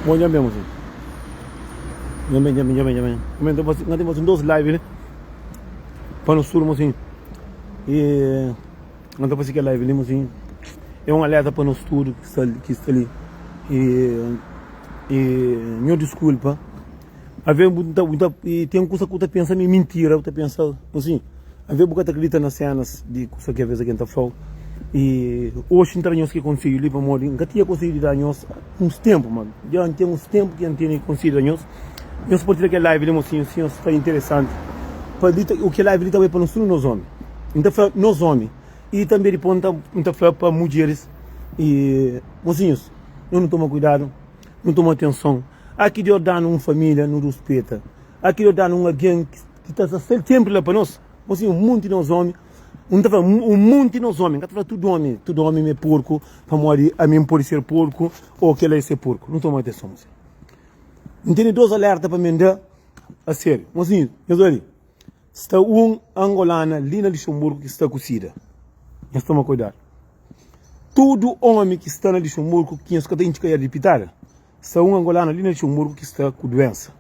Bom dja mesmo sim. Dja ben, dja ben, dja ben, dja ben. N ta fasi, N ta fasi dos live li pa nos tudu mosinhu. E N ta fasi kel live li mosinhu. É un alerta pa nos tudu ki sta ki sta li. E e nho diskulpa. Ave bu ta bu ta ten kusa ku ta pensa ma é mintira, bu ta pensa mosinhu. Ave bu ka ta kridita na senas di kusa ki aves algen ta fla-u. I oxi N ta da nhos ki konsedju li pamodi N ka tinha konsedju di da nhos uns tenpu, ma dja N ten uns tenpu ki N tene konsedju di da nhos. Nhos partilha kel live li mosinhu si nhos sta interesanti pa li ta o kel live li ta bai pa nos tudu nos omi. N ta fla nos omi i tanbe dipos N ta N ta fla pa mudjeris i mosinhus nhos nu toma kuidadu, nu toma atenson. A ki Deus da-nu un familia nu ruspeta. A ki Deus da-nu un algen ki ta sta senpri la pa nos. Mosinhu un monti nos omi. Un ta fla un monti nos omi, N ka ta fla tudu omi, tudu omi ma é porku, pamodi ami N pode ser porku ô kel-la é ser porku. Nu toma atenson, mosinhu. N tene dos alerta pa mi da a sériu. Mosinhu, nhos obi, sta un angolana li na Luxemburgu ki sta ku sida. Nhos toma kuidadu. Tudu omi ki sta na Luxemburgu ki nhos ka ta intxi kaiera di pitada, Sta un angolano li na Luxemburgo ki sta ku duensa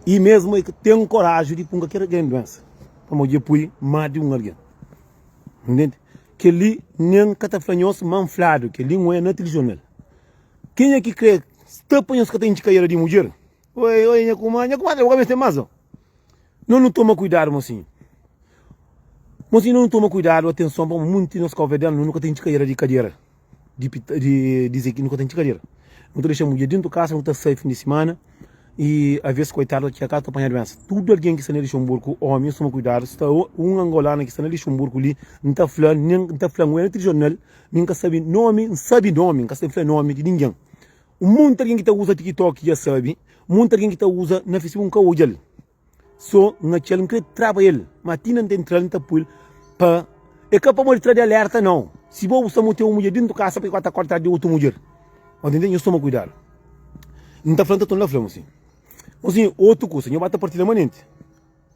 i mesmu e ka ten koraju di punka kel algen duensa pamodi dja pui má di un algen. Ntende? Kel-li nen ka ta fla nhos ma N fladu, kel-li N oia na tilijornal. Kenha ki kre sta pa nhos ka ta intxi kaiera di mudjer? Oi, oi nha kumadri, nha kumadri bu ka meste más. No nu toma kuidadu mosinhu. Mosinhu no nu toma kuidadu, atenson pamodi munti nos kauverdianu nu ka ta intxi kaiera di kadera. Di di dize ki nu ka ta intxi kadera. Nu ta dexa mudjer dentu kasa, nu ta sai fin di simana i aves koitadu ta txiga kasa ta panha duensa. Tudu algen ki sta na Lixonburgu, omi, nhos toma kuidadu, sta un angolana ki sta na Lixonburgu li, N ta fla, nen N ta fla, N oia na tilijornal, mi N ka sabe nomi, N sabe nomi, N ka sabe fla nomi di ningen. Un monti algen ki ta uza tiktok dja sabe, monti algen ki ta uza na facebook N ka odja-l. So N atxa-l, N kre traba el, ma ti na N ta entra-l, N ta pui-l pa. É ka pamodi tra di alerta, nau. Si bo bu sta mute un mudjer dintu kasa, pa ki ta korta di otu mudjer? Bo ta intende? Nhos toma kuidadu. N ta fla, N ta torna fla, mosinhu. Mosinhu, otu kusa, nho ba ta partilha manenti.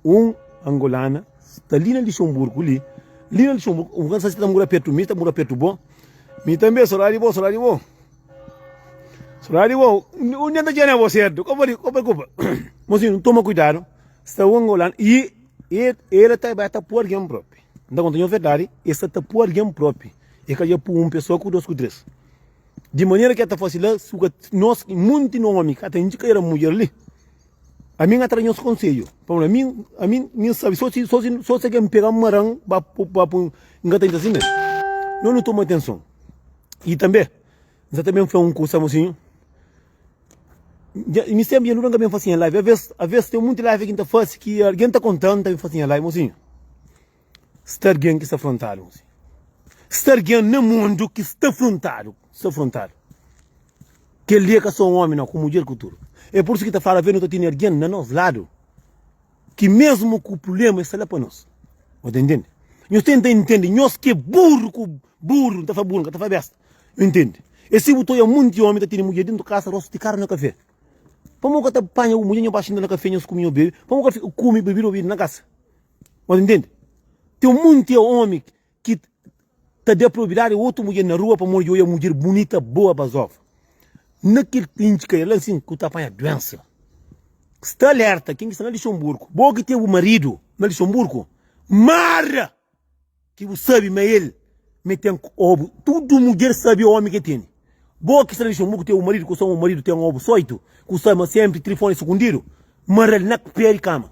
Un angolana sta li na Lixonburgu li, li na Lixonburgu, un ka sa si ta mura pertu mi, ta mura pertu bo. Mi tanbe, sodadi bo, sodadi bo. Sodadi bo, un dia N ta txega na bo sertu, ka preokupa. Mosinhu, toma kuidadu, sta un angolana i el ta bai ta pui algen propi. N ta konta nho verdadi, el sta ta pui algen propi. El ka dja pui un pesoa ku dos ku tres. Di manera ki el ta fasi la, su ka nos munti nomi ka ta intxi ka era mudjer li. Ami N ka ta da nhos konsedju, pamodi ami ami mi N sabe so si so si so si algen pega-m maran ba ba pui N ka ta intra si mes. No nu toma atenson. I tanbe N sa ta ben fla un kusa mosinhu. Dja mi senpri dja nu ka ben fasi nha live. Aves aves ten munti live ki N ta fasi ki algen ta konta-m N ta ben fasi nha live mosinhu. Sta algen ki sta frontadu mosinhu. Sta algen na mundu ki sta frontadu, sta frontadu. Kel-li é ka sô un ómi nau, ku mudjer ku tudu. É pur isu ki ta fala, Aves nu ta tene algen na nos ladu ki mésmu ku prubléma el sta la pa nos. Bo ta intende? Nhos tenta intende, nhos ki é buru ku buru, N ta fla buru, N ka ta fla besta. Nhu intende? É si bu ta oja monti ómi ta tene mudjer dentu kasa, rostu di karu na kafé. Pamodi bu ka ta panha bu mudjer, nho ba xinta na kafé, nhos kume, nho bebe? Pamodi bu ka fika kume, bebe, bebe na kasa? Bo ta intende? Ten monti ómi ki ta da prioridadi otu mudjer na rua pamodi dja oja mudjer bunita, boa, bazova. Na kel intxi ka el asin ku ta panha duensa. Sta alerta ken ki sta na Lixonburgu. Bo ki ten bu maridu na Lixonburgu, mara ki bu sabi ma el ma ten obu. Tudu mudjer sabi omi ke tene. Bo ki sta na Lixonburgu ten bu maridu ku sa bu maridu ten obu soitu, ku sa ma senpri tilifoni sukundidu, mara-l na pé di kama.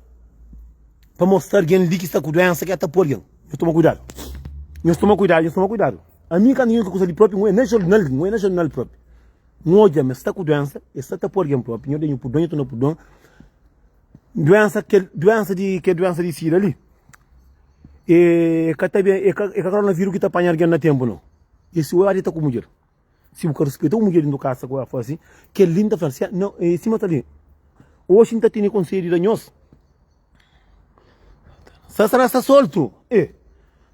Pamodi sta algen li ki sta ku duensa ki ta poi algen. Nhos toma kuidadu. Nhos toma kuidadu, nhos toma kuidadu. Ami kantu nhos kusa di propi, N na jornal, N na jornal propi. N odja ma sta ku duensa, e sta ta poi algen propi. Nho da nhu purdon, nho torna purdon. Duensa, kel duensa di, kel duensa di sida li, e ka ta ben, e ka, e ka koronavirus ki ta panha algen na tempu nau. E si oja ta ku mudjer. Si bu ka rispita un mudjer dintu kasa ku el fasi kel-li, N ta fla si, no, e sima ta li. Oxi N ta tene konsedju da nhos. Satanás sta soltu. E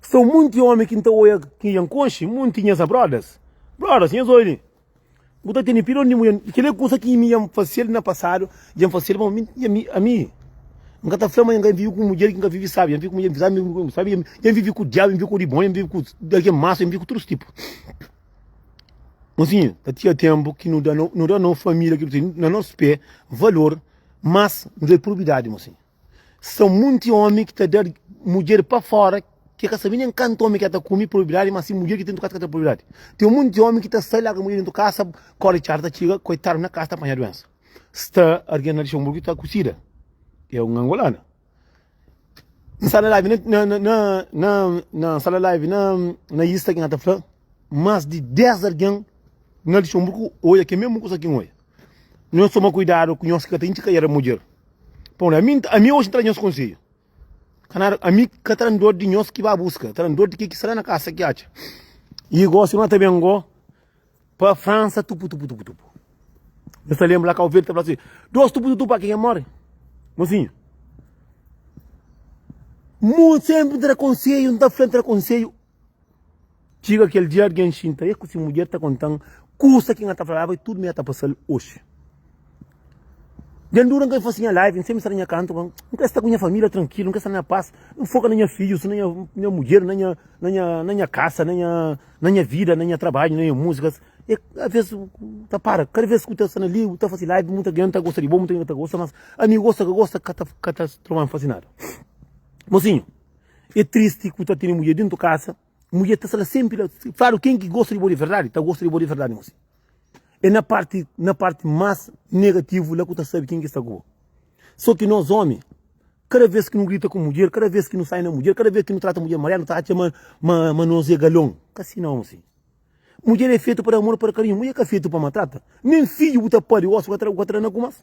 sta un monti omi ki N ta oia ki dja N konxe, monti nhas brodas. Brodas, nhas oia li. Bu ta tene pilon di mudjer. Kel-li é kusa ki mi dja N fase-l na pasadu, dja N fase-l, ma mi, ami, N ka ta fla ma N ka vive ku mudjer ki N ka vive sabi. Dja N vive ku mudjer ki N sabi, dja N vive ku diabu, dja N vive ku dimoniu, dja N vive ku algen masu, dja N vive ku tudu tipu. Mosinhu, ta txiga tenpu ki nu da nu da no familia ki nu ten na nos pe valor, mas nu da-l prioridadi, mosinhu. Sta munti omi ki ta da mudjer pa fora ki ka sabe nen kantu omi ki el ta kume prioridadi, mas si mudjer ki ten dentu kasa ka ta prioridadi. Ten munti omi ki ta sai larga mudjer dentu kasa, kore txada ta txiga, koitadu na kasa ta panha duensa. Sta argen na Luxemburgo ki ta ku sida, é un angolana. N sta na live na na na na na N sta na live na na Insta ki N ta fla mas di 10 algen na Luxemburgo oia kel mesmu kusa ki N oia. Nhos toma kuidadu ku nhos ki ka ta intxi kaiera mudjer. Pamodi ami ami oxi N ta da nhos konsedju. Ka nada ami ka ta da dor di nhos ki ba buska, ta da dor di ke ki sta la na kasa ki atxa. I gosi no ta ben go pa Fransa tupu tupu tupu tupu. Nhos ta lenbra la Kau Verdi ta fla si, dos tupu tupu pa kenha more? Mosinhu. Mu senpri N ta da konsedju, N ta fla N ta da konsedju. Txiga kel dia algen xinta e ku si mudjer ta kontan kusa ki N ta falaba i tudu mi ta pasal oxi. Dja N dura N ka fasi nha live, N sempri sta na nha kantu, ma N ka sta ku nha familia trankilu, N ka sta na pas, N foka na nha fidjus, na nha mudjer, na nha na nha na nha kasa, na nha na nha vida, na nha trabadju, na nha musikas. E aves ta para, kada ves ku ta sta na li, bu ta fasi live, muita algen ta gosta di bo, muita algen ka ta gosta, mas ami gosta ka gosta ka ta ka ta troman fasi nada. Mosinhu. É tristi ku ta tene mudjer dentu kasa, mudjer ta sta la senpri la. Fladu ken ki gosta di bo di verdadi, ta gosta di bo di verdadi mosi. É na parti na parti mas negativu la ku ta sabi ken ki sta ku bo. So ki nos omi, kada ves ki nu grita ku mudjer, kada ves ki nu sai na mudjer, kada ves ki nu trata mudjer mariadu, nu ta atxa ma ma ma nos é galon. Ka si nau mosi. Mudjer é fetu pa da amor, pa da karinhu. Mudjer ka fetu pa maltrata. Nen fidju bu ta padi gosi bu ka ta da na ku mas.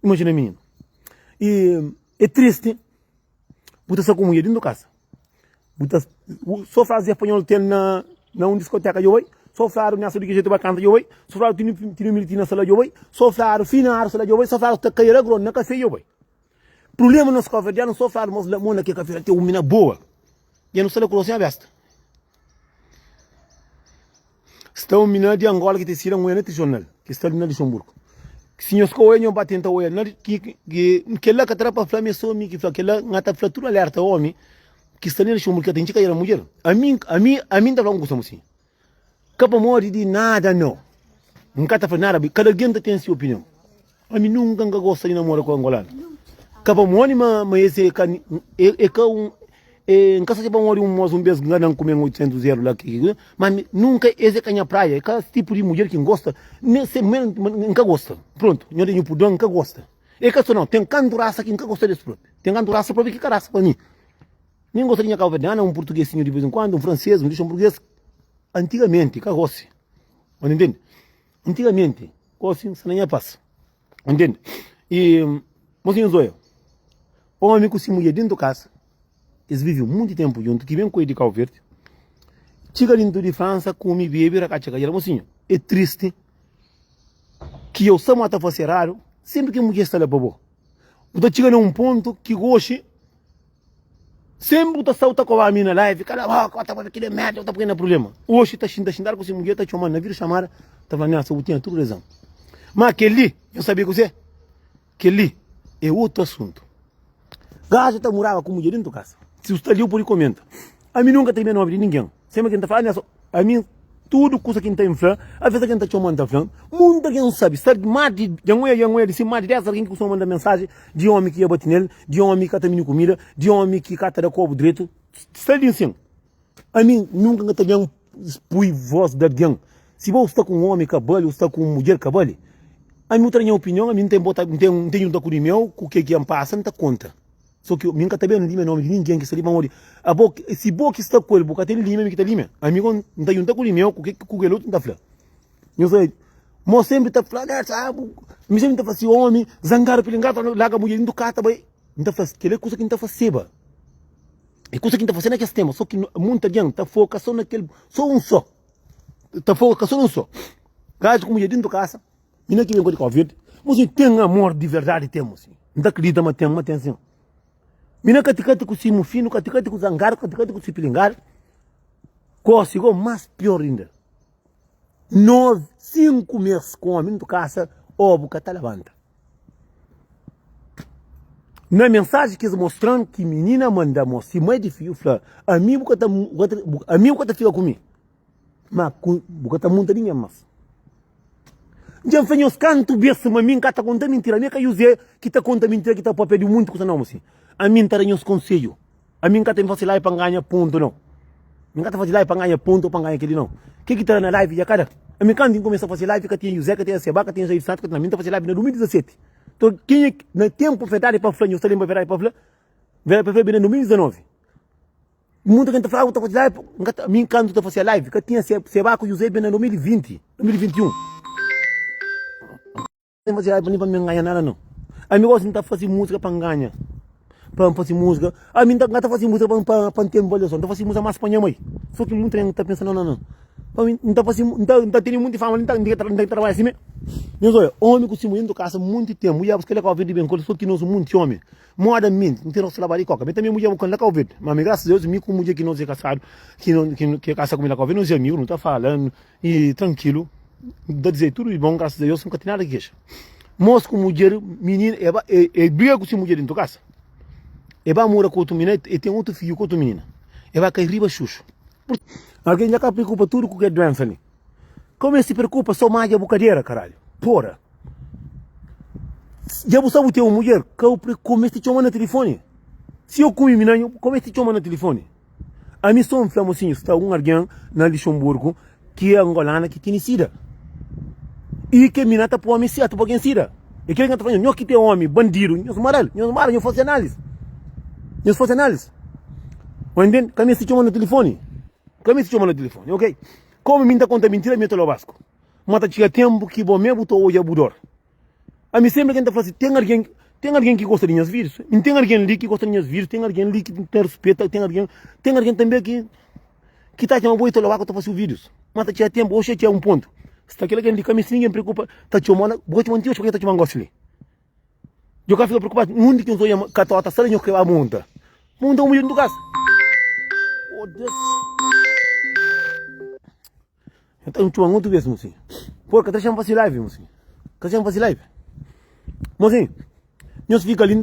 Imajina mininu. I é tristi. Bu ta sta ku mudjer dintu kasa. Bu ta so fla Zé Panhol ten na na un diskoteka djo bai, so fladu nessa di ki jetu ba kanta djo bai, so fladu tini tini militi na sala djo bai, so fladu finadu sala djo bai, so fladu ta kai ragron na kafe djo bai. Problema nos kabuverdianu so fladu mos la mo na ke kafe la ten un mina boa. Dja nu sta la ku nos nha besta. Sta un mina di Angola ki ta sira un na ti jornal ki sta li na Luxemburgo. Si nhos ka oia, nhos ba tenta oia. Na ki ki kela ka ta da pa fla mi é so mi ki fla kela nha ta fla tudu alerta omi ki sta li na Luxemburgo ki ka ta intxi ka era mudjer. Ami ami ami nta fla un kusa mosinhu. Ka pamodi di nada no. N ka ta fla nada, kada algen ta ten si opinion. Ami nunka N ka gosta di namora ku angolanu. Ka pamodi ma ma es é ka é ka un é N ka sa si pamodi un mos un bes ngana-m kume un 800 eru la ki ma mi nunka es é ka nha praia é ka tipu di mudjer ki N gosta nen se men N ka gosta prontu nho da nhu purdon N ka gosta é ka so nau ten kantu rasa ki N ka gosta des propi ten kantu rasa propi ki ka rasa pa mi mi N gosta di nha kabuverdiana un purtugesinhu di vez en kuandu un franses un luxemburgues antigamenti ka gosi bu ta ntende. Antigamenti, gosi N sta na nha pas. Ntende? I mosinhu Zoia, omi ku si mudjer dentu kasa, es vive munti tenpu djuntu, ki ben ku el di Kau Verdi, txiga dentu di Fransa, kume, bebe, rakatxa kadera. Mosinhu, é tristi ki eu sta ma ta fase eradu, senpri ki mudjer sta la pa bo. Bu ta txiga na un pontu ki gosi Senpri bu ta sta bu ta koba mi na live, kala boka, bu ta poi kila merda, bu ta poi na problema. Oxi ta xinta xintadu ku si mudjer ta txoma na vida xamada, ta fla Nelson bu tinha tudu razon. Ma kel-li, nhos sabe kuzê? Kel-li é otu asuntu. Gaju ta moraba ku mudjer dentu kasa. Si bu sta li bu pode komenta. Ami nunka ta limia nomi di ningen. Sima ki N ta fla, Nelson, ami tudu kusa ki N ta fla, aves algen ta txoma-m ta fla-m, mundu algen sabe, sabe más di, dja N oia, dja N oia di si más di 10 algen ki kustuma manda mensajen di omi ki ia bati nel, di omi ki ka ta mini kumida, di omi ki ka ta da kobu dretu, sta li nsin. Ami nunka N ka ta ben pui vos di algen. Si bo sta ku un omi ka bali, ou sta ku un mudjer ka bali, ami bu ta da nha opinion, ami N ten bota, N ten, N ten junta ku di meu, ku ke ki N pasa, N ta konta. So ki mi N ka ta ben limia nomi di ningen ki sta li pamodi abo si bo ki sta ku el bu ka ten limia mi ki ta limia ami go N ta junta ku limia ku ku kel otu N ta fla nhos sabe mo sempri ta fla ne sa bu mi sempri ta fla si omi zangadu pilingadu ta larga mudjer indu ka ta bai N ta fla kel é kusa ki N ta faseba é kusa ki N ta fase na kes tempu so ki munta algen ta foka so na kel so un so ta foka so na un so gaju ku mudjer dintu kasa. Mina ki ben ku di Kau Verdi, Mo sin ten amor di verdadi ten mo sin. N ta kridita ma ten, ma ten sin. Mina kati kati ku si mufinu, kati kati ku zangadu, kati kati ku si pilingadu. Gosi go mas pior inda. Nove, 5 mes ku omi ntu kasa, obu ka ta labanta. Na mensaji ki es mostran ki minina manda mo si mai di fiju fla, ami bu ka ta, ami bu ka ta fika ku mi, ma ku bu ka ta munta ningen mas. Dja N fla nhos kantu bes ma mi N ka ta konta mintira. Mi é ka Juzé ki ta konta mintira, ki ta papia di munti kusa nobu si. Ami N ta da nhos konsedju. Ami N ka ta ben fase live pa N ganha pontu nau. Mi N ka ta fase live pa N ganha pontu o pa N ganha kel-li nau. Ke ki ta da na live dja ka da. Ami kantu N kumesa fase live ka tinha Juzé, ka tinha Seba, ka tinha Jair Santos, ka tinha. Ami N ta fase live na 2017. Nton kenha ki na tenpu verdadi pa fla, nhos ta lenbra verdadi pa fla? Verdadi pa fla ben na 2019. Munta ken ta fla, ah, bu ta fase live, N ka ta, mi kantu ta fase live ka tinha Seba ku Juzé ben na 2020, 2021. N fasi live pa mi nganha nada nau. Ami gosi N ta fasi musika pa nganha, pa N fasi musika. Ami N ka ta fasi musika pa pa N ten valiason, N ta fasi musika mas pa nha mai. So ki munta N ta pensa nau nau nau. Pa mi N ta fasi N ta N ta tene munti fama li N ta N ta trabadja sime. Nhos oia, omi ku si mulher N ta kasa munti tempu, mulher buska la Kau Verdi ben ku el, so ki nos munti omi. Moda mi, N ten rostu labadu di koka. Mi tanbe mudjer bu ka la Kau Verdi. Ma mi grasas a Deus mi ku mudjer ki nos e kasadu, ki no ki kasa ku mi la Kau Verdi, nos e amigu, no ta fala. I trankilu, N ta dize tudu di bon, grasas a Deus, N ka ten nada ki kexa. Mos ku mudjer, minina, e ba, e, e briga ku si mudjer dentu kasa. E ba mora ku otu minina, e ten otu fidju ku otu minina. E ba kai riba xuxu. Algen dja ka preokupa tudu ku ke duensa li. Ka meste preokupa, so madja bu kadera, karalhu. Pora. Dja bu sa bu ten un mudjer, ka bu preokupa, meste txoma na tilifoni. Si yo kume mina, ka meste txoma na tilifoni. Ami so N fla mosinhu, sta un algen na Lixonburgu ki é angolana ki tene sida. I ke mina ta poi omi sida, ta poi algen sida. E kel ki N ta fla nho, nho ki ten omi bandidu, nhos mara-l, nhos mara, nhos fase analis. Nhos fase analis. Ô ntende? Ka meste txoma na tilifoni. Ka meste txoma na tilifoni, ok? Komu mi N ta konta mintira, mi ta lobasku. Ma ta txiga tenpu ki bo me bu ta odja bu dor. Ami sempri ki N ta fla si, ten algen, ten algen ki gosta di nhas vídius? N ten algen li ki gosta di nhas vídius, ten algen li ki ta ruspeta, ten algen, ten algen tanbe ki ki ta atxa ma bo i ta loba ku ta fasi vídius. Ma ta txega tenpu, oxi txega un pontu, sta kel algen li ka misti ningen preokupa, ta txoma la, bo ka txoma ti oxi, pake ta txoma gosi li? Djo ka fika preokupadu, undi ki N ta odja katota sta la, nho kre ba monta. Monta un mudjer dentu kasa. Foda-se. Então txuman otu bes mosinhu. Pô, ka ta dexa-m fase live, mosinhu. Ka dexa-m fase live. Mosinhu, nhos fika li.